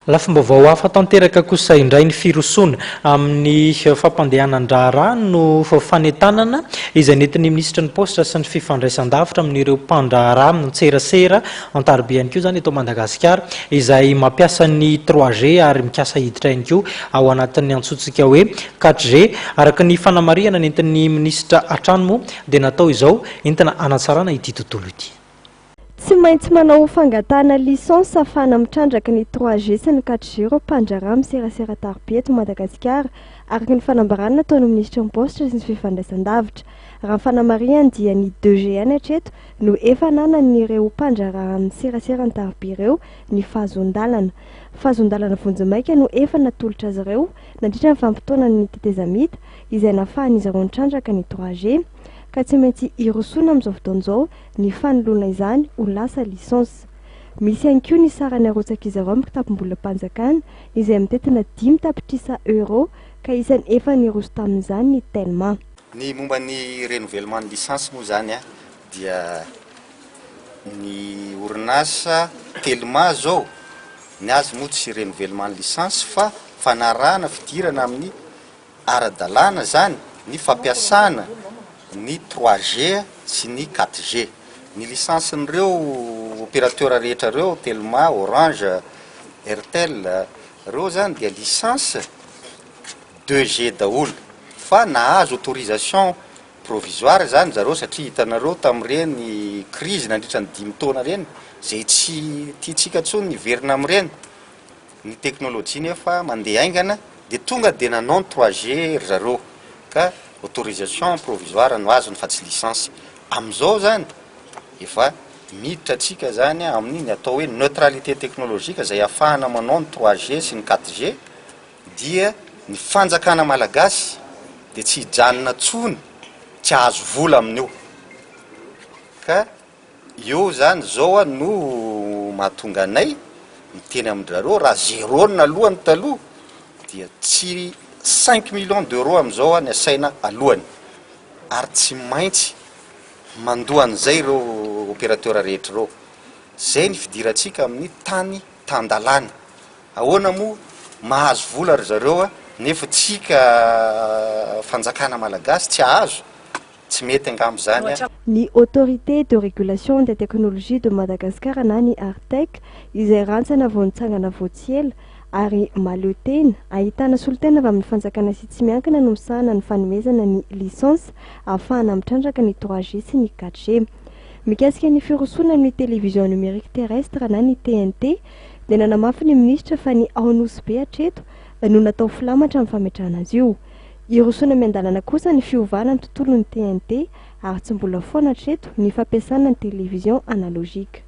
Lafim-baovao hafa tanteraka kosa indray ny firosoana amin'ny fampandehanan-draharaha no fanentanana izay nentin'ny minisitry ny Paositra sy ny fifandraisandavitra amin'ireo mpandraharaha an-tserasera an-tariby ihany koa izany eto Madagasikara izay mampiasa ny trois G ary mikasa hiditra ihany koa ao anatin'ny antsointsika hoe quatre G. Araka ny fanamarihana nentin'ny minisitra hatrany moa dia natao izao entina hanatsarana ity tontolo ity. Tsy maintsy manao fangatahana licence ahafahana mitrandraka ny trois G sy ny quatre G ireo mpandraharaha amin'ny serasera tariby eto Madagasikara, araka ny fanambarana nataon'ny minisitry ny Paositra sy ny fifandraisandavitra. Raha ny fanamarihany dia ny deux G ihany hatreto no efa ananan'ireo mpandraharaha amin'ny serasera an-tariby ireo ny fahazoan-dalana. Fahazoan-dalana vonjimaika no efa natolotra azy ireo nandritra ny vanim-potoanan'ny tetezamita izay nahafahan'izy ireo nitrandraka ny trois G ka tsy maintsy hirosoana amin'izao fotoana izao ny fanoloana izany ho lasa licence. Misy ihany koa ny sarany arotsak'izy ireo amin'ny kitapom-bolam-panjakana izay mitentina 5 tapitrisa euros ka isany efa niroso tamin'izany ny Telma. Ny momba ny renouvellement ny licence moa zany dia ny orinasa Telma zao ny azy moa tsy renouvellement ny licence fa fanarahana fidirana amin'ny ara-dalàna zany ny fampiasana ny trois G sy ny quatre G. Ny licence-n'ireo opérateur rehetra reo, Telma, Orange, Airtel, reo zany dia licence deux G daholo fa nahazo autorisation provisoire zany zareo satria hitanareo tamin'ireny crise nandritra ny 5 taona reny zay tsy tiantsika intsony niverina amin'ireny. Ny teknolojia nefa mandeha haingana dia tonga dia nanao ny trois G ry zareo ka autorisation provisoire no azony fa tsy licence. Amin'izao zany efa miditra antsika zany amin'ny ny atao hoe neutralité technologique izay ahafahana manao ny trois G sy ny quatre G dia ny fanjakana malagasy dia tsy hijanona intsony tsy hahazo vola amin'io ka eo zany zao no mahatonga anay miteny amin-drareo raha zéro no nalohany taloha dia tsy 5 millions d'euros amin'izao ny asaina alohany ary tsy maintsy mandoa an'izay ireo opérateur rehetra ireo. Zay ny fidirantsika amin'ny tany tan-dalàna. Ahoana moa mahazo vola ry zareo nefa tsika fanjakana malagasy tsy ahazo? Tsy mety angamba zany a. Ny Autorité de régulation des technologies de Madagascar na ny ARTEC izay rantsana vao nitsangana vao tsy ela ary mahaleo tena, ahitana solontena avy amin'ny fanjakana sy tsy miankina no misahana ny fanomezana ny licence ahafahana mitrandraka ny trois G sy ny quatre G. Mikasika ny firosoana amin'ny télévision numérique terrestre na ny TNT dia nanamafy ny minisitra fa ny ao Nosy Be hatreto no natao filamatra amin'ny fametrahana azy io. Hirosoana miandalana kosa ny fiovana ny tontolon'ny TNT ary tsy mbola foana hatreto ny fampiasana ny télévision analogique.